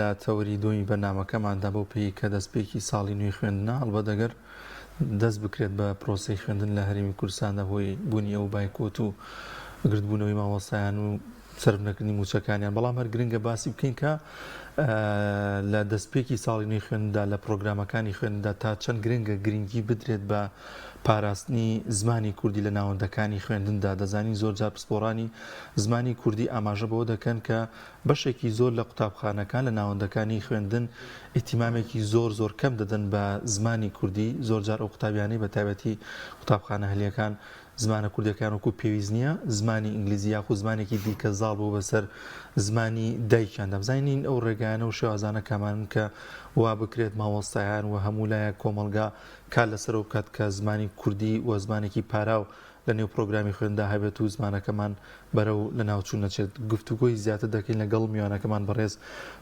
لە تەوەری دووەمی بەرنامەکەماندا بەو پێیەی کە دەستپێکی ساڵی نوێی خوێندنە، هەڵبەت ئەگەر دەست بکرێت بە پرۆسەی خوێندن لە هەرێمی کوردستاندا بەهۆی بوونی ئەو بایکۆت و گردبوونەوەی مامۆستایان و سەرف نەکردنی مووچەکانیان، بەڵام هەر گرنگە باسی بکەین کە لە دەستپێکی ساڵی نوێی خوێندندا لە پرۆگرامەکانی خوێندندا تا چەند گرنگە گرنگی بدرێت بە پاراستنی زمانی کوردی لە ناوەندەکانی خوێندندا. دەزانین زۆرجار پسپۆڕانی زمانی کوردی ئاماژە بەوە دەکەن کە بەشێکی زۆر لە قوتابخانەکان لە ناوەندەکانی خوێندن ئیهتیمامێکی زۆر زۆر کەم دەدەن بە زمانی کوردی، زۆر جار ئەو قوتابیانەی بە تایبەتی قوتابخانە ئەهلییەکان زمانە کوردیەکەیان وەکوو پێویست نییە زمانی ئینگلیزی یاخود زمانێکی دیکە زاڵ بووە بەسەر زمانی دایکیاندا. بزانین ئەو ڕێگایانە و شێوازانە کامانەن کە وا بکرێت مامۆستایان و هەموو لایەک کۆمەڵگا کار لەسەرەوە بکات کە زمانی کوردی و زمانێکی پاراو لە نێو پرۆگرامی خوێندا هەبێت و زمانەکەمان بەرەو لەناوچوون نەچێت. گفتوگۆی زیاتر دەکەین لەگەڵ میوانەکەمان بەڕێز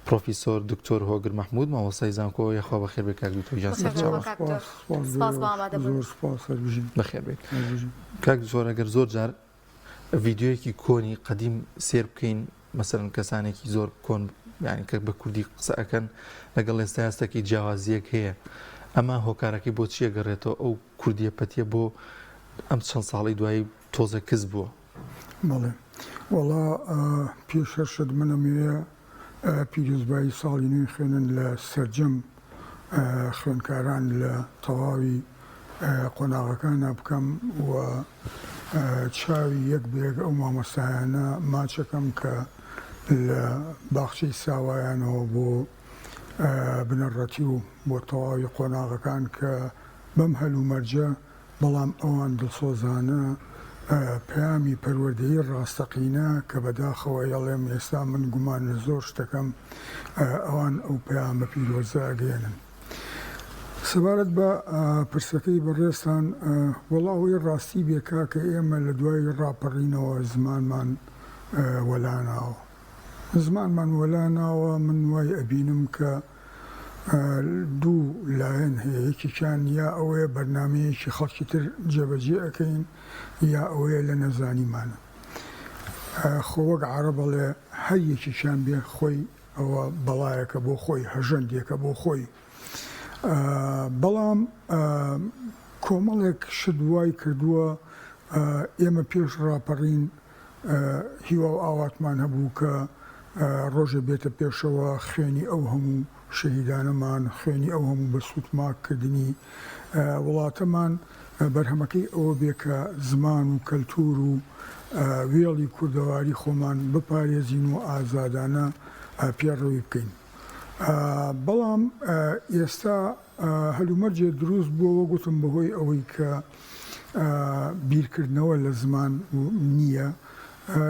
پرۆفیسۆر دکتۆر هۆگر مەحمود مامۆستای زانکۆ یاخوا بەخێر بێت کاک دکتۆر گیان سەرچاوە. بەخێر بێیت کاک دکتۆر ئەگەر زۆر جار ڤیدیۆیەکی کۆنی قەدیم سێر بکەین مەسەلەن کەسانێکی زۆر کۆن یانی کە بە کوردی قسە ئەکەن لەگەڵ ئێستا هەستەکی جیاوازیەک هەیە ئەمە هۆکارەکەی بۆ چیە گەڕێتەوە ئەو کوردیە پەتیە بۆ ئەم چەند ساڵی دوایی تۆزە کز بووە؟ بەڵێ وەڵا پێش هەر شت من ئەمەوێ پیرۆزبایی ساڵی نوێی خوێنن لە سەرجەم خوێندکاران لە تەواوی قۆناغەکانا بکەم و چاوی یەک بە یەک ئەو مامۆستایانە ماچەکەم کە لە باخچەی ساوایانەوە بۆ بنەڕەتی و بۆ تەواوی قۆناغەکان کە بەم هەلومەرجە بەڵام ئەوان دڵسۆزانە پەیامی پەروەردەیی ڕاستەقینە کە بەداخەوە ئەڵێم ئێستا من گومان لە زۆر شتەکەم ئەوان ئەو پەیامە پیرۆزە ئەگەیەنن. سەبارەت بە پرسەکەی بەڕێزتان، وەڵا ئەوەی ڕاستی بێ کاکە ئێمە لە دوای ڕاپەڕینەوە زمانمان وەلا ناوە. زمانمان وەلا ناوە، من وای ئەبینم کە دوو لایەن هەیە، یەکێکیان یا ئەوەیە بەرنامەیەکی خەڵکی تر جێبەجێ ئەکەین یا ئەوەیە لە نەزانیمانە. خۆ وەک عەڕەب ئەڵێ هەر یەکێکیان بێ خۆی ئەوە بەڵایەکە بۆ خۆی، هەژەندێکە بۆ خۆی. بەڵام کۆمەڵێک شت وای کردووە ئێمە پێش ڕاپەڕین هیوا و ئاواتمان هەبوو کە ڕۆژێ بێتە پێشەوە خوێنی ئەو هەموو شەهیدانەمان، خوێنی ئەو هەموو بە سووتماک کردنی وڵاتەمان بەرهەمەکەی ئەوە بێ کە زمان و کەلتوور و وێڵی کوردەواری خۆمان بپارێزین و ئازادانە پێڕەوی بکەین. بەڵام ئێستا هەلومەرجێ دروست بووە وەک وتم بەهۆی ئەوەی کە بیرکردنەوە لە زمان نییە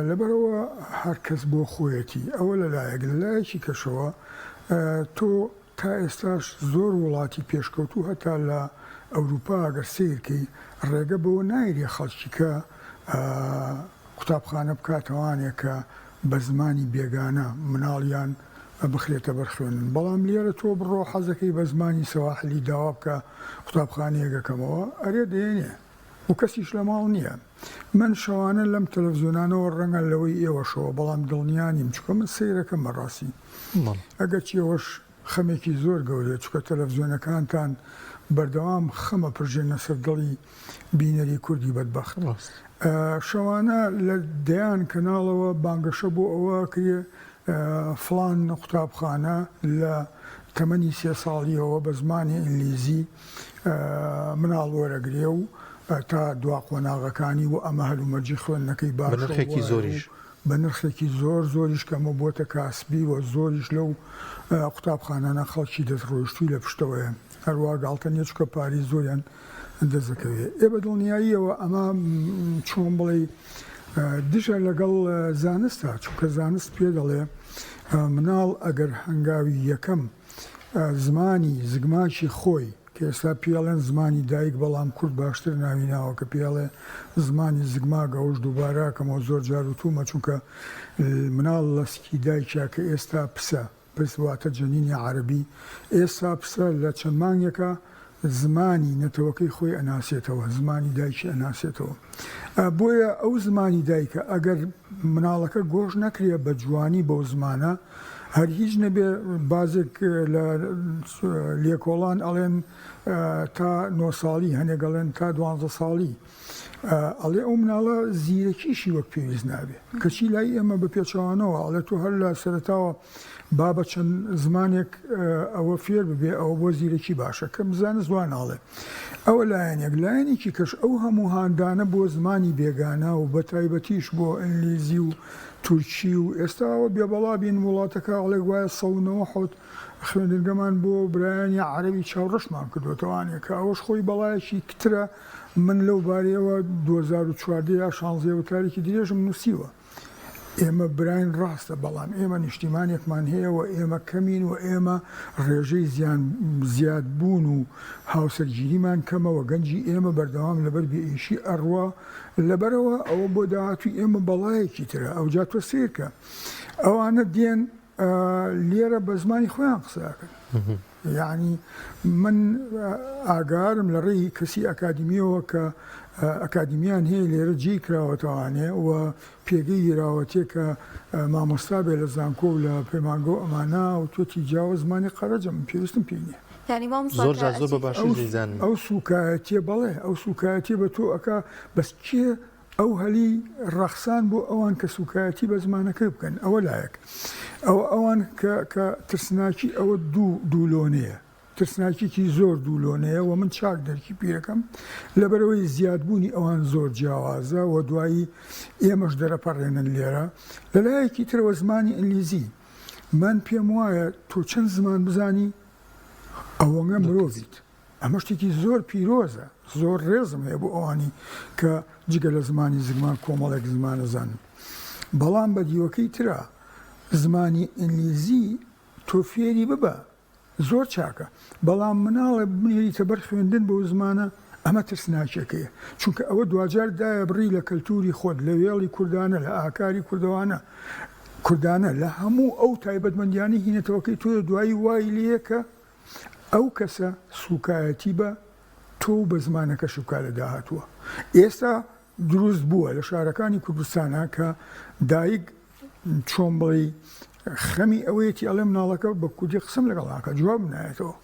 لەبەرئەوە هەر کەس بۆ خۆیەتی ئەوە لەلایەک لەلایەکی کەشەوە تۆ تا ئێستاش زۆر وڵاتی پێشکەوتوو هەتا لە ئەوروپا گەر سەیرکەی ڕێگە بەوە نایرێ خەڵکی کە قوتابخانە بکاتەوانێ کە بە زمانی بێگانە مناڵیان بخرێتە بەر خوێندن بەڵام لێرە تۆ بڕۆ حەزەکەی بە زمانی سەواحلی داوا بکە قوتابخانەیەک ئەکەمەوە ئەرێ دەیەنێ و کەسیش لە ماڵ نییە من شەوانە لەم تەلەفزیۆنانەوە ڕەنگە لەوەی ئێوەشەوە بەڵام دڵنیا نیم چونکە من سەیرەکەم بەڕاستی ئەگەرچی ئەوەش خەمێکی زۆر گەورەیە چونکە تەلەفزیۆنەکانتان بەردەوام خەم ئەپرژێنە سەر دڵی بینەری کوردی بەدبەخت. شەوانە لە دەیان کەناڵەوە بانگەشە بۆ ئەوە ئەکرێ فڵان قوتابخانە لە تەمەنی سێ ساڵیەوە بە زمانی ئینگلیزی مناڵ وەرەگرێ و تا دوا قۆناغەکانی و ئەمە هەلومەرجی خوێندنەکەی باشە و وایە و بە نرخێکی زۆر زۆریش کەمە بۆتە کاسبی و زۆریش لەو قوتابخانانە خەڵکی دەست ڕۆیشتووی لە پشتەوەیە هەروا گاڵتە نیە چونکە پارەی زۆریان دەست دەکەوێ ئێ بە دڵنیاییەوە ئەمە چۆن بڵێی دژە لەگەڵ زانستە چونکە زانست پێ دەڵێ مناڵ ئەگەر هەنگاوی یەکەم زمانی زگماکی خۆی کە ئێستا پێی ئەڵێن زمانی دایک بەڵام کورد باشتر ناوی ناوە کە پێی ئەڵێ زمانی زگماک ئەوەش دووبارە ئەکەمەوە زۆر جار وتوومە چونکە مناڵ لە سکی دایکیا کە ئێستا پسە پس واتە جەنینی عەرەبی ئێستا پسە لە چەند مانگێکا زمانی نەتەوەکەی خۆی ئەناسێتەوە زمانی دایکی ئەناسێتەوە بۆیە ئەو زمانی دایکە ئەگەر مناڵەکە گۆش نەکرێ بە جوانی بەو زمانە. هەر هیچ نەبێ بازێک لە لێکۆڵان ئەڵێن تا نۆ ساڵی هەنێک ئەڵێن تا دوانزە ساڵی ئەڵێ ئەو مناڵە زیرەکیشی وەک پێویست نابێ کەچی لای ئێمە بە پێچەوانەوە ئەڵێ تۆ هەر لە سەرەتاوە با بە چەند زمانێک ئەوە فێر ببێ ئەوە بۆ زیرەکی باشە کەم زانست وا ناڵێ ئەوە لایەنێک لایەنێکی کەش ئەو هەموو هاندانە بۆ زمانی بێگانە و بە تایبەتیش بۆ ئینگلیزی و تورکی و ئێستا ئەوە بێبەڵا بین وڵاتەکە ئەڵێ گوایە 197 خوێندنگەمان بۆ برایانی عەرەبی چاوڕەشمان کردوەتەوانێ کە ئەوەش خۆی بەڵایەکی کترە من لەو بارەیەوە 2014 یا 16 وتارێکی درێژم نووسیوە. ئێمە براین ڕاستە، بەڵام ئێمە نیشتیمانێکمان هەیە و ئێمە کەمین و ئێمە ڕێژەی زیان زیاد بوون و هاوسەرگیریمان کەمە و گەنجی ئێمە بەردەوام لەبەر بێ ئیشی ئەڕوا لەبەرئەوە ئەوە بۆ داهاتووی ئێمە بەڵایەکی ترە ئەوجا تۆ سەیرکە ئەوانە دێن لێرە بە زمانی خۆیان قسە ئەکەن یەعنی من ئاگارم لە ڕێی کەسی ئەکادیمیەوە کە ئەکادیمیان هەیە لێرە جێی کراوەتەوانێ و پێگەی گیراوەتێ کە مامۆستا بێ لە زانکۆ و لە پەیمانگە و ئەمانە و تۆ جیاوە زمانی قەرەجە من پێویستم پێی نییە. یانی مامۆستا زۆر کە جار زۆر بە ئەچیتە باشیش ئەو دەیزانن. ئەو سووکایەتیە بەڵێ ئەو سووکایەتیە بە تۆ ئەکا بەس کێ ئەو هەلی ڕەخسان بۆ ئەوان کە سووکایەتی بە زمانەکەی بکەن ئەوە لایەک ئەوە ئەوان کە کە ترسناکی ئەوە دوو دوو لۆنەیە ترسناکیکی زۆر دوو لۆنەیە و من چاک دەرکی پێکەم لەبەرەوەی زیادبوونی ئەوان زۆر جیاوازە و دوایی ئێمەش دەرەپەڕێنن لێرە لەلایەکی ترەوە زمانی ئینگلیزی من پێم وایە تۆ چەند زمان بزانی ئەوەنگە مرۆڤیت ئەمە شتێکی زۆر پیرۆزە، زۆر ڕێزم هەیە بۆ ئەوانی کە جگە لە زمانی زگماک کۆمەڵێک زمان ئەزانن. بەڵام بە دیوەکەی ترا زمانی ئینگلیزی تۆ فێری ببە زۆر چاکە، بەڵام مناڵێ بنێریتە بەر خوێندن بەو زمانە ئەمە ترسناکیەکەیە. چونکە ئەوە دواجار دایەبڕی لە کەلتوری خۆت، لە وێڵی کوردانە، لە ئاکاری کوردەوانە، کوردانە، لە هەموو ئەو تایبەتمەندیانەی هی نەتەوەکەی تۆیە دوایی وای لێیە کە ئەو کەسە سوکایەتی بە تۆ و بە زمانەکەشی بکات لە داهاتووە. ئێستا دروست بووە لە شارەکانی کوردستانا کە دایک چۆن بڵێی خەمی ئەوەیەتی ئەڵێ مناڵەکە بە کوردی قسەم لەگەڵ ناکات جوابم نایەتەوە.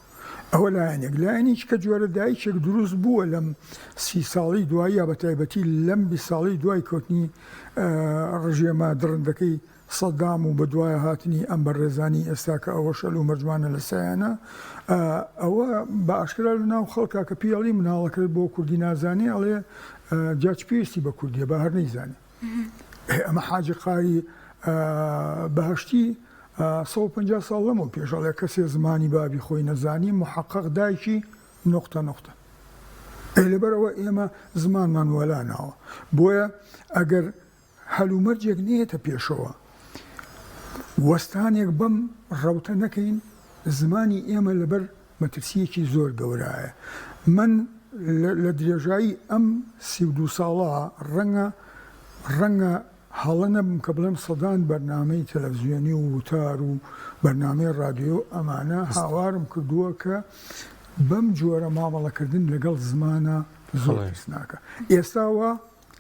ئەوە لایەنێک لایەنێکی کە جۆرە دایکێک دروست بووە لەم سی ساڵی دواییە بە تایبەتی لەم 20 ساڵی دوای کەوتنی ڕژێمە دڕندەکەی سەدام و بەدوای هاتنی ئەم بەڕێزانی ئێستا کە ئەوە شەل و مەرجوانە لە سایانە ئەوە بە ئاشکرا لە ناو خەڵکا کە پێی ئەڵی مناڵەکەت بۆ کوردی نازانێ ئەڵێ جا چ پێویستی بە کوردیە با هەر نەیزانێ ئەمە حاجی قاری بەهەشتی 150 ساڵ لەمەو پێش ئەڵێ کەسێ زمانی بابی خۆی نەزانی محقق دایکی نوقتە نوقتە ئێ لەبەرئەوە ئێمە زمانمان وەلا ناوە بۆیە ئەگەر هەلومەرجێک نەیەتە پێشەوە وەستانێک بەم ڕەوتە نەکەین، زمانی ئێمە لەبەر مەترسییەکی زۆر گەورایە. من لە درێژایی ئەم 32 ساڵە ڕەنگە ڕەنگە هەڵە نەبم کە بڵێم سەدان بەرنامەی تەلەفزیۆنی و وتار و بەرنامەی ڕادیۆ و ئەمانە هاوارم کردووە کە بەم جۆرە مامەڵەکردن لەگەڵ زمانە زۆر ترسناکە. ئێستا وا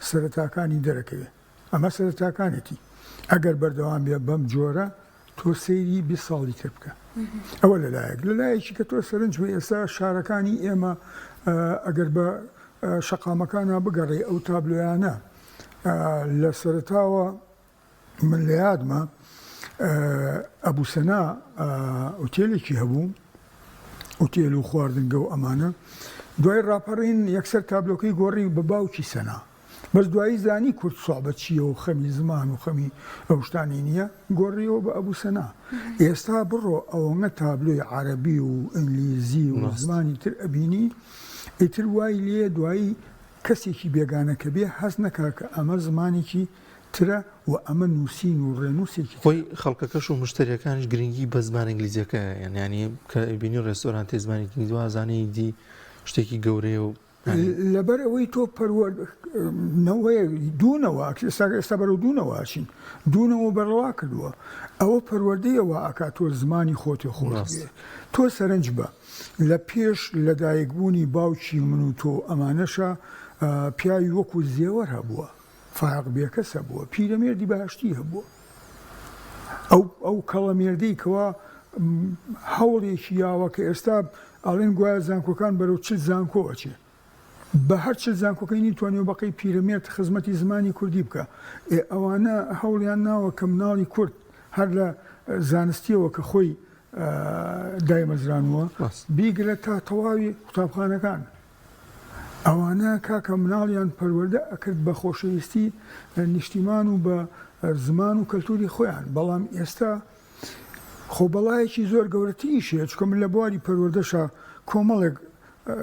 سەرەتاکانی دەرەکەوێ ئەمە سەرەتاکانێتی ئەگەر بەردەوام بێ بەم جۆرە تۆ سەیری 20 ساڵی تر بکە ئەوە لەلایەک لەلایەکی کە تۆ سەرنج بە ئێستا شارەکانی ئێمە ئەگەر بە شەقامەکانە بگەڕێ ئەو تابلۆیانە لە سەرتاوە من لە یادمە ئەبوو سەنا ئوتێلێکی هەبوو ئوتێل و خواردنگە و ئەمانە دوای ڕاپەڕین یەکسەر تابلۆکەی گۆڕی بە باوکی سەنا بەس دوایی زانی کورد سوعبە چییە و خەمی زمان و خەمی ئەو شتانی نییە گۆڕیەوە بە ئەبوو سەنا ئێستا بڕۆ ئەوەنە تابلۆی عەرەبی و ئینگلیزی و زمانی تر ئەبینی ئیتر وای لێ دوایی کەسێکی بێگانە کە بێ هەست نەکا کە ئەمە زمانێکی ترە و ئەمە نووسین و ڕێنووسێکی ترە. خۆی خەڵکەکەش و مشتەریەکانیش گرنگی بە زمانە ئینگلیزیەکە ئەیەن یانی کە ئەیبینی ڕێستۆرانتێ زمانی ئینگلیزی وازانێ ئیدی شتێکی گەورەیە و یانی. لەبەر ئەوەی تۆ پەروەر نەوەیەک دوو نەوە ئێستا ئێستا بەرەو دوو نەوە ئەچین دوو نەوە بەرەڵا کردووە ئەوە پەروەردەیە وا ئەکا تۆ زمانی خۆتێ خۆش ڕاست. بوێ تۆ سەرنج بە لە پێش لەدایکبوونی باوکی من و تۆ ئەمانەشا پیاوی وەکوو زێوەر هەبووە فایەق بێکەس هەبووە، پیرەمێردی بەهەشتی هەبووە. ئەو ئەو کەڵەمێردەی کەوا هەوڵێکی یاوە کە ئێستا ئەڵێن گوایە زانکۆکان بەرەو چ زانکۆ ئەچێ بە هەر چ زانکۆکەی نیتوانیوە بەقەی پیرەمێرد خزمەتی زمانی کوردی بکا ئێ ئەوانە هەوڵیان ناوە کە مناڵی کورد هەر لە زانستیەوە کە خۆی دایمەزرانووە بیگرە تا تەواوی قوتابخانەکان ئەوانە کاکە مناڵیان پەروەردە ئەکرد بە خۆشەویستی نیشتیمان و بە زمان و کەلتوری خۆیان بەڵام ئێستا خۆ بەڵایەکی زۆر گەورەتریش هەیە چونکە من لە بواری پەروەردەشا کۆمەڵێک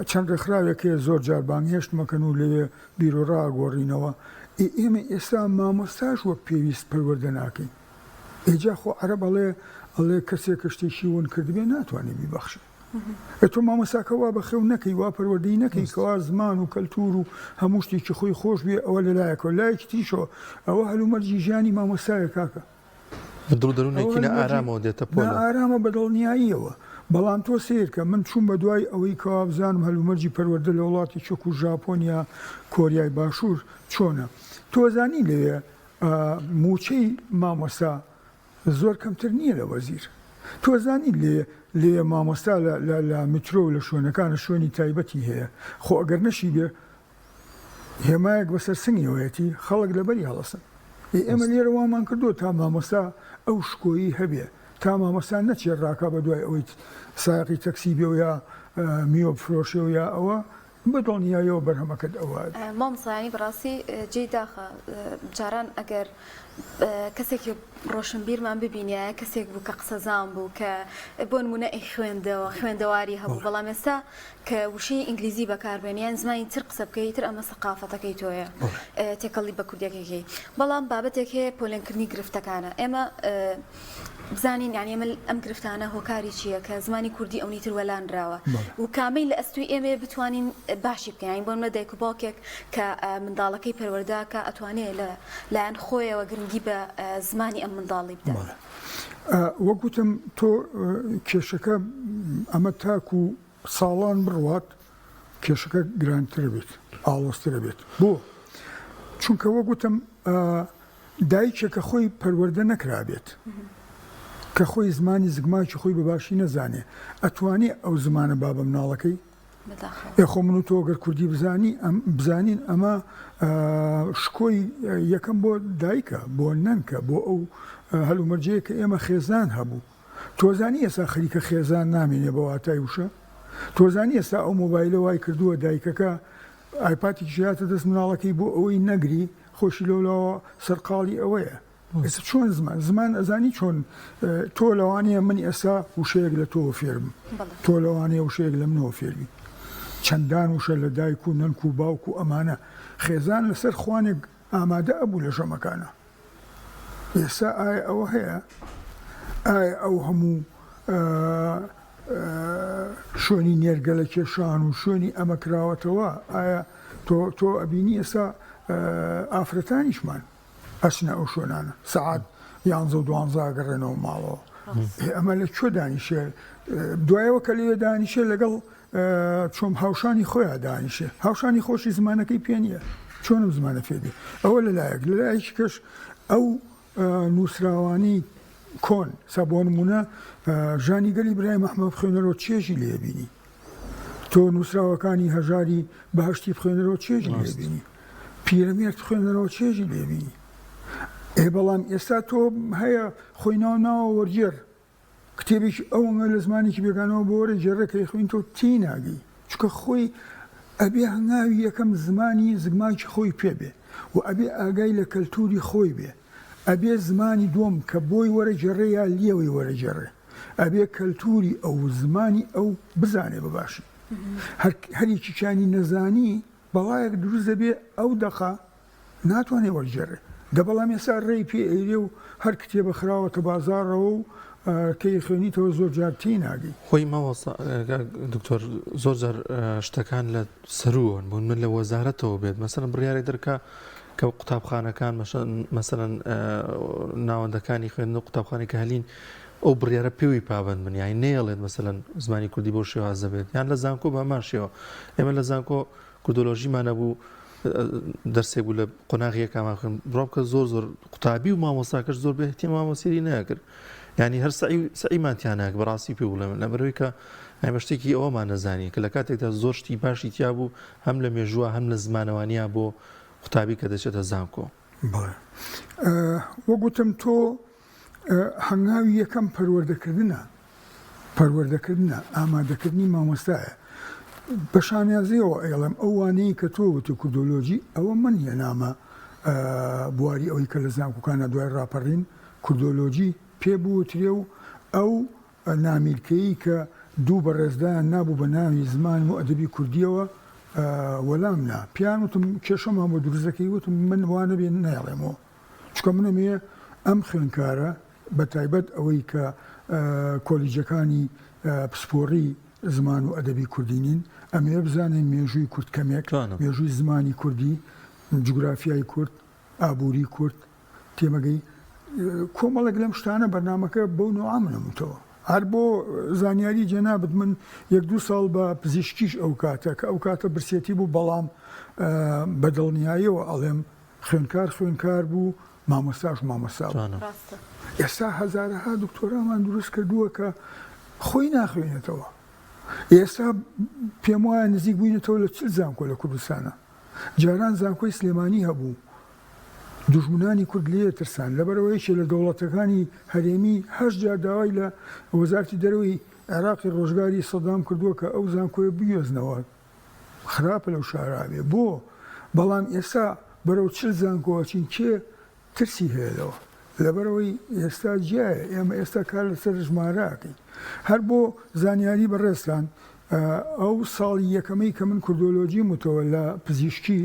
چەند ڕێکخراوێک هەیە زۆر جار بانگهێشت مەکەن و لەوێ بیروڕا گۆڕینەوە ئێ ئێمە ئێستا مامۆستاش وەک پێویست پەروەردە ناکەین ئێ جا خۆ عەرەب ئەڵێ ئەڵێ کەسێک کە شتێکی ون کردبێ ناتوانێ بیبەخشێ ئێ تۆ مامۆستاکە وا بەخێو نەکەی وا پەروەردەی نەکەی کەوا زمان و کەلتور و هەموو شتێکی خۆی خۆش بێ ئەوە لەلایەکەوە لایەکی تریشەوە ئەوە هەلومەرجی ژیانی مامۆستایە کاکە بە دڵ و دەروونێکی نائارامەوە دێتە پۆلەوە. نائارامە بە دڵنیاییەوە، بەڵام تۆ سەیرکە من چووم بە دوای ئەوەی کەوا بزانم هەلومەرجی پەروەردە لە وڵاتێکی وەکوو ژاپۆن یا کۆریای باشوور چۆنە. تۆ ئەزانی لەوێ مووچەی مامۆستا زۆر کەمتر نییە لە وەزیر. تۆ ئەزانی لێ لەوێ مامۆستا لە لە لە میترۆ و لە شوێنەکانە شوێنی تایبەتی هەیە. خۆ ئەگەر نەشی بێ هێمایەک بەسەر سنگیەوەیەتی خەڵک لەبەری هەڵەسن. ئێ ئێمە لێرە وامان کردووە تا مامۆستا ئەو شکۆیی هەبێ، تا مامۆستا نەچێ ڕاکا بە دوای ئەوەی سایەقی تەکسی بێ و یا میوە بفرۆشێ و یا ئەوە، بە دڵنیایەوە بەرهەمەکەت ئەوە ئەبێ. مامۆستا یانی بەڕاستی جێی داخە جاران ئەگەر کەسێکی ڕۆشنبیرمان ببینیایە کەسێک بوو کە قسەزان بوو کە بۆ نموونە ئەیخوێندەوە خوێندەواری هەبوو بەڵام ئێستا کە وشەی ئینگلیزی بەکاربێنی یان زمانی تر قسە بکەی ئیتر ئەمە سەقافەتەکەی تۆیە تێکەڵی بە کوردیەکەی کەی بەڵام بابەتێک هەیە پۆلێنکردنی گرفتەکانە ئێمە بزانین یعنی ئێمە ئەم گرفتانە هۆکاری چییە کە زمانی کوردی ئەونی تر وەلانراوە و کامەی لە ئەستوی ئێمەیە بتوانین باشی بکەین بۆ منە دایک و باوکێک کە منداڵەکەی پەروەردەکە ئەتوانێت لە لایەن خۆیەوە گرنگی بە زمانی ئەم منداڵی بدات. وەک وتم تۆ کێشەکە ئەمە تاکو ساڵان بڕوات کێشەکە گرانترە بێت ئاڵۆزترە بێت بۆ چونکە وەک وتم دایکێک کە خۆی پەروەردە نەکرابێت کە خۆی زمانی زگماکی خۆی بە باشی نەزانێ ئەتوانێ ئەو زمانە با بە مناڵەکەی ئێ خۆ من و تۆ گەر کوردی بزانی ئەم بزانین ئەمە شکۆی یەکەم بۆ دایکە بۆ نەنکە بۆ ئەو هەلومەرجەیە کە ئێمە خێزان هەبوو تۆزانی ئێستا خەریکە خێزان نامێنێ بە واتای وشە تۆزانی ئێستا ئەو مۆبایلە وای کردووە دایکەکە ئایپاتێکی هاتە دەست مناڵەکەی بۆ ئەوەی نەگری خۆشی لەولاوە سەرقاڵی ئەوەیە ئێستا چۆن زمان زمان ئەزانی چۆن تۆ لەوانەیە من ئێستا وشەیەک لە تۆوە فێربم تۆ لەوانەیە وشەیەک لە منەوە فێربی چەندان وشە لە دایک و نەنک و باوک و ئەمانە خێزان لەسەر خوانێک ئامادە ئەبوو لە ژەمەکانە ئێستا ئایا ئەوە هەیە؟ ئایا ئەو هەموو شوێنی نێرگەلە کێشان و شوێنی ئەمە کراوەتەوە؟ ئایا تۆ تۆ ئەبینی ئێستا ئافرەتانیشمان ئەچنە ئەو شوێنانە سەعات یانزە و دوانزە ئەگەڕێنەوە ماڵەوە ئەمە لە کوێ دانیشێ دوایەوە کە لەوێ دانیشێ لەگەڵ چۆم هاوشانی خۆیان دانیشێ هاوشانی خۆشی زمانەکەی پێ نییە چۆنم زمانە فێ بێ ئەوە لەلایەک لەلایەکی کەش ئەو نووسراوانی کۆن سا بۆ نمونە ژانی گەلی برای مەحمە بخوێنەرەوە چێژی لێ بینی تۆ نووسراوەکانی هەژاری بەهشتی بخوێنەرەوە چێژی لێ بینی پیرەمێرد بخوێنەرەوە چێژی لێ بینی ئێ بەڵام ئێستا تۆ هەیە خۆی ناو ناوە وەرگێڕ کتێبێکی ئەوەنگە لە زمانێکی بێگانەوە بۆ وەرە گێڕێ کە ئەیخوێنی تۆ تێی ناگەی چونکە خۆی ئەبێ هەنگاوی یەکەم زمانی زگماکی خۆی پێ بێ و ئەبێ ئاگای لە کەلتوری خۆی بێ ئەبێ زمانی دووەم کە بۆی وەرە گێڕێ یا لێوەی وەرە گێڕێ ئەبێ کەلتوری ئەو زمانی ئەو بزانێ بە باشی هەر هەریکیکیانی نەزانی بەڵایەک دروست دەبێ ئەو دەقە ناتوانێ وەرگێڕێ دە بەڵام ئێستا ڕێی پێ ئەیرێ و هەر کتێبە خراوەتە بازاڕەوە و کە ئەیخوێنیتەوە زۆر جار تێی ناگەی. خۆی مامۆستا کاک دکتۆر زۆر جار شتەکان لە سەرووەن بۆ من لە وەزارەتەوە بێت مەسەلەن بڕیارێک دەرکا کە قوتابخانەکان مەسەلەن ناوەندەکانی خوێندن و قوتابخانەی کە هەلین ئەو بڕیارە پێوی پابند بن یانی نەیەڵێت مەسەلەن زمانی کوردی بەو شێوازە بێت یان لە زانکۆ بە هەمان شێوە ئێمە لە زانکۆ کوردۆلۆژیمان هەبوو. دەرسێک بوو لە قۆناغی یەکامان خوێن بڕوا بکە زۆر زۆر قوتابی و مامۆستاکەش زۆر بە اهتمامەوە سەیری نەکرد یعنی هەر سەعی سەعیمان تیا ناکرد بەڕاستی پێ بڵێم لەبەرەوەی کە یعنی بە شتێکی ئەوەمان نەزانی کە لە کاتێکدا زۆر شتی باشی تیا بوو هەم لە مێژووە هەم لە زمانەوانیا بۆ قوتابی کە دەچێتە زانکۆ. بەڵێ وەک وتم تۆ هەنگاوی یەکەم پەروەردەکردنە، پەروەردەکردنە، ئامادەکردنی مامۆستایە. بە شانازیەوە ئەیڵێم ئەو وانەیە کە تۆ وتی کوردۆلۆجی ئەوە من هێنامە بواری ئەوەی کە لە زانکۆکانە دوای ڕاپەڕین کوردۆلۆجی پێ بوترێ و ئەو نامیلکەیی کە دوو بەڕێز دایان نابوو بە ناوی زمان و ئەدەبی کوردیەوە وەلام نا پێیان وتم کێشەمان بۆ دروست دەکەی وتم من وا نەبێ نایڵێمەوە چونکە من ئەمەوێ ئەم خوێندکارە بە تایبەت ئەوەی کە کۆلیجەکانی پسپۆڕی زمان و ئەدەبی کوردی نین ئەمەوێ بزانێ مێژووی کورد کەمێک مێژووی زمانی کوردی جوگرافیای کورد ئابووری کورد تێمەگەی کۆمەڵێک لەم شتانە بەرنامەکە بەو نەوعە منم وتەوە. هەر بۆ زانیاری جەنابت من یەک دوو ساڵ بە پزیشکیش ئەو کاتە کە ئەو کاتە برسێتی بوو بەڵام بە دڵنیاییەوە ئەڵێم خوێندکار خوێندکار بوو مامۆستاش مامۆستا بوو. ئێستا هەزارەها دکتۆرامان دروست کردووە کە خۆی ناخوێنێتەوە. ئێستا پێم وایە نزیک بووینەتەوە لە 40 زانکۆ لە کوردستانە. جاران زانکۆی سلێمانی هەبوو دوژمنانی کورد لێ ترسان لەبەرئەوە یەکێ لە دەوڵەتەکانی هەرێمی هەشت جار داوای لە وەزارتی دەرەوەی عێراقی ڕۆژگاری سەدام کردووە کە ئەو زانکۆیە بگوێزنەوە خراپە لەو شارا بێ بۆ بەڵام ئێستا بەرەو 40 زانکۆ ئەچین کێ ترسی هەیە لەوە لەبەرئەوەی ئێستا جیایە ئێمە ئێستا کار لەسەر ژمارە ئەکەین هەر بۆ زانیاری بەڕێزتان ئەو ساڵی یەکەمەی کە من کوردۆلۆجیم وتەوە لە پزیشکی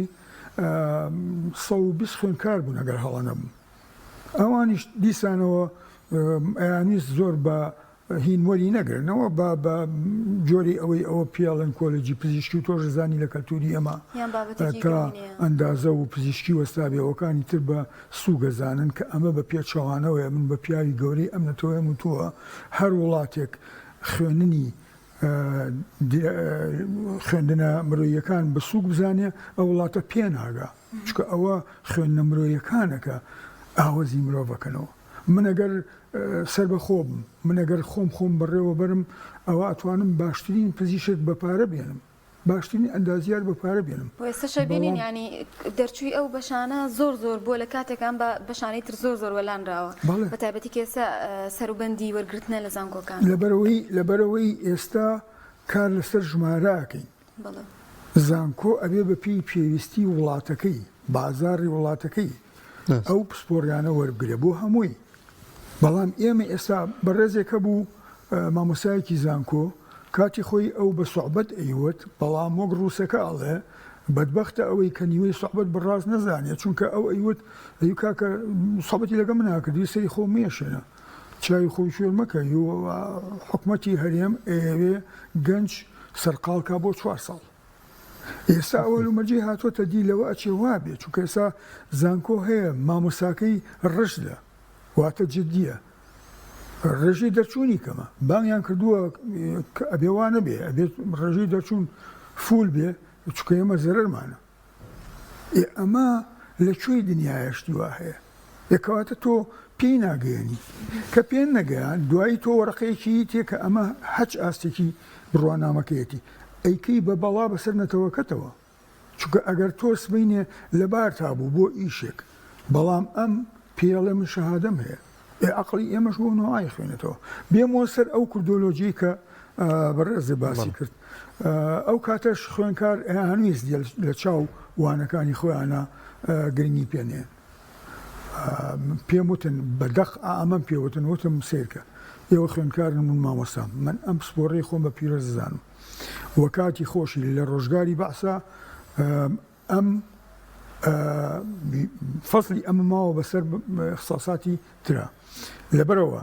120 خوێندکار بوون ئەگەر هەڵە نەبم ئەوانیش دیسانەوە ئەیانویست زۆر بە هین وەری نەگرنەوە بە بە جۆری ئەوەی ئەوە پێڵێن کۆلێجی پزیشکی و تۆش زانی لە کەلتوری ئێمە یان بابەتێکی تا گرنگ نییە. ئەندازە و پزیشکی وەستابێ ئەوەکانی تر بە سووک ئەزانن کە ئەمە بە پێچەوانەوەیە من بە پیاوی گەورەی ئەم نەتەوەیەم وتووە هەر وڵاتێک خوێننی خوێندنە مرۆییەکان بە سووک بزانێ ئەو وڵاتە پێناگا چونکە ئەوە خوێندنە مرۆییەکانە کە ئاوەزی مرۆڤەکەنەوە من ئەگەر سەربەخۆ بم، من ئەگەر خۆم خۆم بەڕێوە بەرم، ئەوا ئەتوانم باشترین پزیشک بە پارە بێنم، باشترین ئەندازیار بە پارە بێنم. بۆ ئێستەش ئەبینین بەڵام. یانی دەرچووی ئەو بەشانە زۆر زۆر بووە لە کاتێک ئەم بە بەشانەی تر زۆر زۆر وەلانراوە بەڵێ. بە تایبەتی کە ئێستا سەروبەندی وەرگرتنە لە زانکۆکان. لەبەرئەوەی لەبەرئەوەی ئێستا کار لەسەر ژمارە ئەکەین. بەڵێ. زانکۆ ئەبێ بە پێی پێویستی وڵاتەکەی، بازاڕی وڵاتەکەی ئەو پسپۆڕیانە وەربگرێ بۆ هەمووی. بەڵام ئێمە ئێستا بەڕێزێک هەبوو مامۆستایەکی زانکۆ کاتی خۆی ئەو بە سوعبەت ئەیوت بەڵام وەک ڕووسەکە ئەڵێ بەدبەختە ئەوەی کە نیوەی سوعبەت بە ڕاست نەزانێ چونکە ئەو ئەیوت ئەی کاکە سوعبەتی لەگەڵ منا کردی سەری خۆم مێشێنە چاوی خۆی کوێر مەکە حکومەتی هەرێم ئەیەوێ گەنج سەرقاڵ کا بۆ چوار ساڵ ئێستا ئەو هەلومەرجەی هاتۆتە دی لەوە ئەچێ وابێ چونکە ئێستا زانکۆ هەیە مامۆستاکەی ڕژدە واتە جدیە ڕێژەی دەرچوونی کەمە بانگیان کردووە کە ئەبێ وا نەبێ ئەبێت ڕێژەی دەرچوون فول بێ چونکە ئێمە زەرەرمانە ئێ ئەمە لە کوێی دنیایە شتی وا هەیە؟ ئێ کەواتە تۆ پێی ناگەیەنی. کە پێ نەگەیان دوایی تۆ وەرەقەیەکی تێ کە ئەمە هەچ ئاستێکی بڕوانامەکەیەتی ئەیکەی بە بەڵا بەسەر نەتەوەکەتەوە. چونکە ئەگەر تۆ سبەینێ لەبارتا بوو بۆ ئیشێک بەڵام ئەم پێی ئەڵێ من شەهادەم هەیە. ئێ عەقڵی ئێمەش بەو نەوعە ئەیخوێنێتەوە. بێمەوە سەر ئەو کوردۆلۆجیەی کە بەڕێزت باسی کرد. ئەو کاتەش خوێندکار ئەیانویست لە چاو وانەکانی خۆیانە گرنگی پێ نێن. پێم وتن بە دەق ئەمەم پێ وتن وتم سەیرکە ئێوە خوێندکارن من مامۆستام من ئەم پسپۆڕەی خۆم بە پیرۆز دەزانم و کاتی خۆشی لە ڕۆژگاری بەعسا ئەم فەزڵی ئەمە ماوە بەسەر ئیخساساتی ترا لەبەرئەوە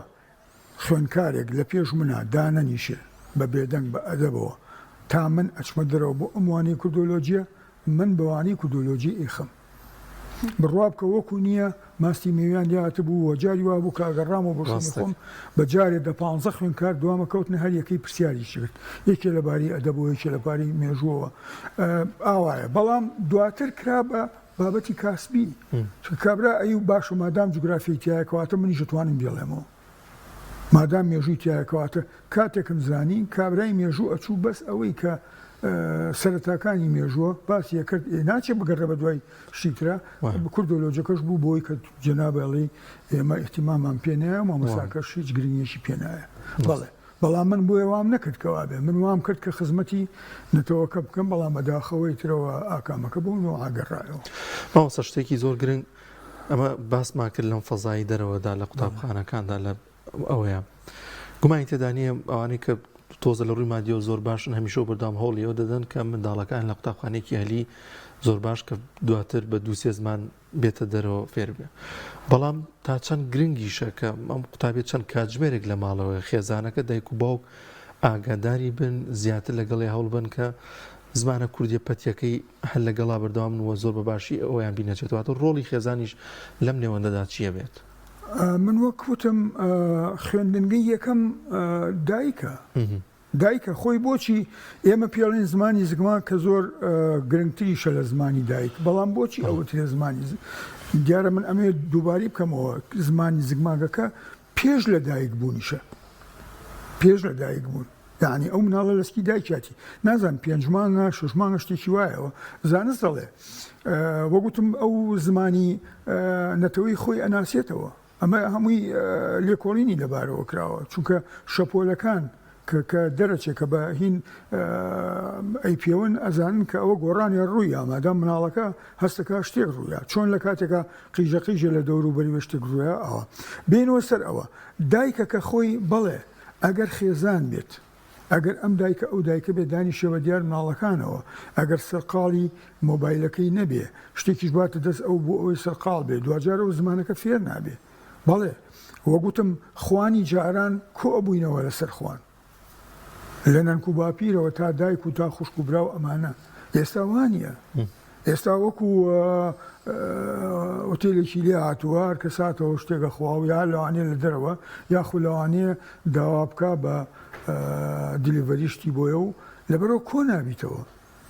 خوێندکارێک لە پێش منا دانەنیشێ بە بێدەنگ بە ئەدەبەوە تا من ئەچمە دەرەوە بۆ ئەم وانەی کوردۆلۆجیە من بە وانەی کوردۆلۆجی ئەیخەم. بڕوا بکە وەکو نییە ماستی مێویان لێ هاتبوو و جاری وا بوو کە ئەگەڕامەوە بۆ شوێنی خۆم بە جارێ دە پانزە خوێندکار دوامە کەوتنە هەر یەکەی پرسیاریی کرد یەکێ لە باری ئەدەبەوە یەکێ لە باری مێژووەوە ئاوایە بەڵام دواتر کرا بە بابەتی کاسبی چونکە کابرا ئەی باشە مادام جوگرافیای تیایە کەواتە منیش ئەتوانم بیڵێمەوە مادام مێژووی تیایە کەواتە کاتێکم زانی کابرای مێژوو ئەچوو بەس ئەوەی کە سەرەتاکانی مێژووە باسی ئەکرد ئێ ناچێ بگەڕێ بە دوای شتی ترا کوردۆلۆجەکەش بوو بۆی کە جەناب ئەڵێی ئێمە ئیهتیمامان پێ نایە و مامۆستاکەش هیچ گرنگیەکی پێ نایە بەڵێ بەڵام من بۆیە وام نەکرد کە وابێ من وام کرد کە خزمەتی نەتەوەکە بکەم بەڵام بەداخەوەی ترەوە ئاکامەکە بەو نەوعە گەڕایەوە. مامۆستا شتێکی زۆر گرنگ ئەمە باسمان کرد لەم فەزای دەرەوەدا لە قوتابخانەکاندا لە ئەوەیە گومانی تێدا نییە ئەوانەی کە تۆزە لە ڕووی مادیەوە زۆر باشن هەمیشە و بەردەوام هەوڵی ئەوە دەدەن کە منداڵەکان لە قوتابخانەیەکی ئەهلی زۆر باش کە دواتر بە دووسێ زمان بێتە دەرەوە فێر بێ بەڵام تا چەند گرنگیشە کە ئەم قوتابی چەند کاتژمێرێک لە ماڵەوە خێزانەکە دایک و باوک ئاگاداری بن زیاتر لەگەڵی هەوڵ بن کە زمانە کوردیە پەتیەکەی هەر لەگەڵا بەردەوامن و زۆر بە باشی ئەویان بینەچێتەوە ڕۆڵی خێزانیش لەم نێوەندەدا چییە بێت؟ من وەک وتم خوێندنگەی یەکەم دایکە دایکە خۆی بۆچی ئێمە پێڵین زمانی زگماک کە زۆر گرنگتریشە لە زمانی دایک بەڵام بۆچی ئەوترێ زمانی دیارە من ئەمێ دووباری بکەمەوە زمانی زگماگەکە پێش لە دایک بوونیشە پێش لە دایک بوون یعنی ئەو مناڵە لەسکی دایکیاتی نازان پێنج مانگە شش مانگە شتێکی وایەوە زانست دەڵێ وەگوتم ئەو زمانی نەتەوەی خۆی ئەناسێتەوە ئەمە هەمووی لێکۆڵینی لەبارەوە کراوە، چونکە شەپۆلەکان کە کە دەرەچێ کە بە هین ئەیپێون ئەزانن کە ئەوە گۆڕانێ ڕوویا، مادام مناڵەکە هەستەکا شتێک ڕوویا، چۆن لە کاتێکا قیژە قیژە لە دەوروبەری وێ شتێک ڕوویا ئەوە. بێینەوە سەر ئەوە، دایکەکە خۆی بەڵێ ئەگەر خێزان بێت، ئەگەر ئەم دایکە ئەو دایکە بێ دانیشێ بە دیار مناڵەکانەوە، ئەگەر سەرقاڵی مۆبایلەکەی نەبێ، شتێکیش باتە دەست ئەو بۆ ئەوەی سەرقاڵ بێ، دواجار ئەو زمانەکە فێر نابێ. بەڵێ وەک وتم خوانی جاران کۆ ئەبووینەوە لەسەر خوان. لە نەنک و باپیرەوە تا دایک و تا خوشک و برا و ئەمانە. ئێستا وا نییە. ئێستا وەکو ئوتێلێکی لێ هاتووە هەر کە ساتەوە شتێک ئەخوا و یا لەوانەیە لە دەرەوە یاخو لەوانەیە داوا بکا بە delivery شتی بۆیە و لەبەرەوە کۆ نابیتەوە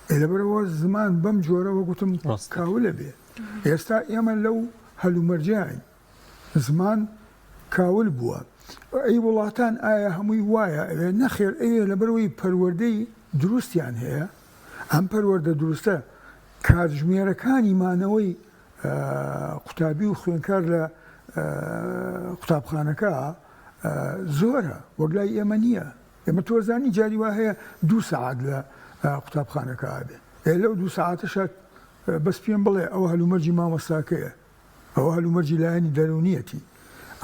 ئێ لەبەرەوە زمان بەم جۆرە وەگوتم کاولە بێ ئێستا ئێمە لەو هەلومەرجاین زمان کاول بووە ئەی وڵاتان ئایا هەمووی وایە ئەوێ نەخێر ئەوێ لەبەرەوەی پەروەردەی دروستیان هەیە ئەم پەروەردە دروستە کاتژمێرەکانی مانەوەی قوتابی و خوێنکار لە قوتابخانەکە زۆرە وەک لای ئێمە نییە ئێمە تۆزانی جاری وا هەیە دوو سەعات لە قوتابخانەکە ئابێ لەو دوو سەعاتەشە بەس پێم بڵێ ئەوە هەلومەرجی مامۆستاکەیە ئەوە هەلومەرجی لایەنی دەروونیەتی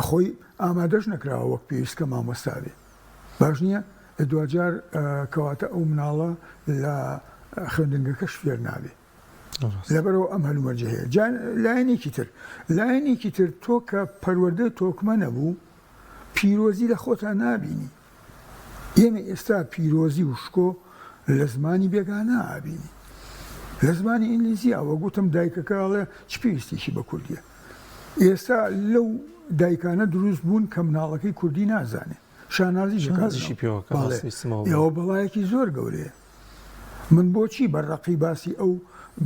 خۆی ئامادەش نەکراوە وەک پێویست کە مامۆستا بێ باش نییە دواجار کەواتە ئەو مناڵە لە خوێندنگەکەش فێر نابێ لەبەرەوە ئەم هەلومەرجە هەیە لایەنێکی تر لایەنێکی تر تۆ کە پەروەردە تۆکمە نەبوو پیرۆزی لە خۆتا نابینی ئێمە ئێستا پیرۆزی و شکۆ لە زمانی بێگانە ئابینین. لە زمانی ئینگلیزییا وەک وتم دایکەکە ئەڵێ چ پێویستێکی بە کوردیە. ئێستا لەو دایکانە دروست بوون کە مناڵەکەی کوردی نازانێ. شانازیش ئەکات شانازیشی پێوە کە بەڵێ. ڕاست ویستمەوە بڵێم. ئەوە بەڵایەکی زۆر گەورەیە. من بۆچی بە ڕەقی باسی ئەو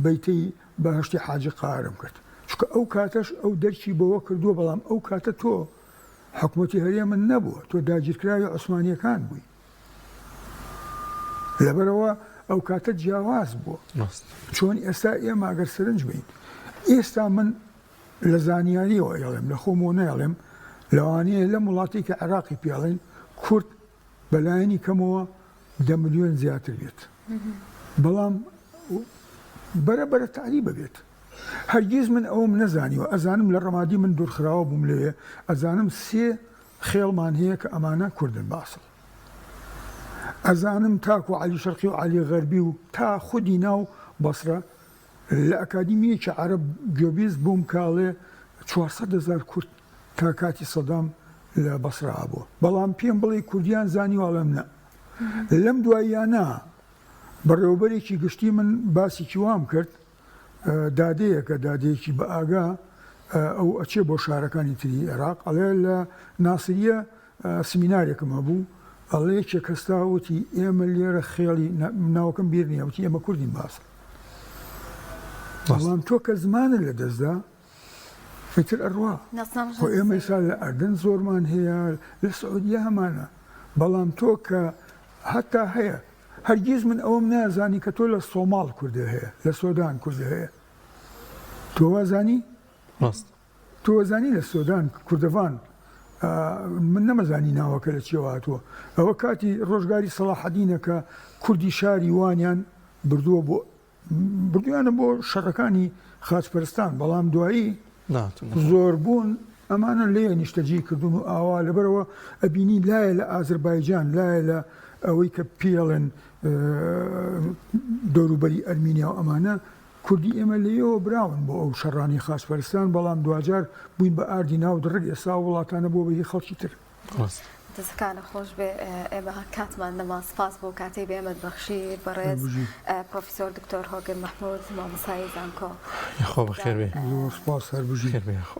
بەیتەی بەهەشتی حاجی قارم کرد؟ چونکە ئەو کاتەش ئەو دەرکی بەوە کردووە بەڵام ئەو کاتە تۆ حکومەتی هەرێمت نەبووە، تۆ داگیرکراوی عوسمانییەکان بووی. لەبەرئەوە ئەو کاتە جیاواز بووە. چۆن ئێستا ئێمە ئەگەر سەرنج بین، ئێستا من لە زانیاریەوە ئەیڵێم، لە خۆمەوە نایڵێم، لەوانەیە لەم وڵاتەی کە عێراقی پێڵێن کورد بەلایەنی کەمەوە دە ملیۆن زیاتر بێت، بەڵام بەرە بەرە تەعریب ئەبێت. هەرگیز من ئەوەم نەزانیوە، ئەزانم لە ڕەمادی من دوورخراوە بووم لەوێ، ئەزانم سێ خێڵمان هەیە کە ئەمانە کوردن بە ئەسڵ. ئەزانم تاکو عەلی شەرقی و عەلی غەربی و تا خودی ناو بەسرە لە ئەکادیمییەکی عەرەب گوێبیست بووم کە ئەڵێ 400 هەزار کورد تا کاتی سەدام لە بەسرە هەبووە. بەڵام پێم بڵێی کوردیان زانیوە ئەڵێم نا. لەم دواییانە بەڕێوەبەرێکی گشتی من باسێکی وام کرد. دادەیەکە، دادەیەکی بە ئاگا، ئەو ئەچێ بۆ شارەکانی تری ئێراق، ئەڵێ لە ناسریە سمینارێکم هەبوو، ئەڵێ یەکێک هەستا وتی ئێمە لێرە خێڵی، ناوەکەم بیر نییە، وتی ئێمە کوردین باسە. بەڵام تۆ کە زمانت لە دەستدا ئیتر ئەڕوا. خۆ ئێمە ئێستا لە ئەردەن زۆرمان هەیە، لە سعودیە هەمانە، بەڵام تۆ کە هەتا هەیە هەرگیز من ئەوەم نازانی کە تۆ لە سۆماڵ کوردە هەیە، لە سۆدان کوردە هەیە. تۆ وازانی؟ ڕاست. تۆ وازانی لە سۆدان کوردەڤان من نەمەزانی ناوەکە لە چیەوە هاتووە. ئەوە کاتی ڕۆژگاری سەڵاحەدینە کە کوردی شاری وانیان بردووە بۆ بردویانە بۆ شەڕەکانی خاچپەرستان بەڵام دوایی زۆر بوون ئەمانە لێ نیشتەجێی کردوون و ئاوا لەبەرەوە ئەبینی لایە لە ئازربایجان لایە لە ئەوەی کە پێڵێن دەوروبەری ئەرمینیا و ئەمانە کوردی ئێمە لێیەوە براون بۆ ئەو شەڕانی خاچپەرستان بەڵام دواجار بووین بە ئاردی ناو دڕک ئێستا وڵاتانە بۆ بە هی خەڵکی تر. دەستەکانت خۆش بێ ئێمە کاتمان نەما سپاس بۆ کاتەی بە ئێمەت بەخشی بەڕێز پرۆفیسۆر دکتۆر هۆگر مەحمود مامۆستای زانکۆ. یاخوا بەخێر بێی. زۆر سپاس هەر بژی. خێر بێ یاخوا.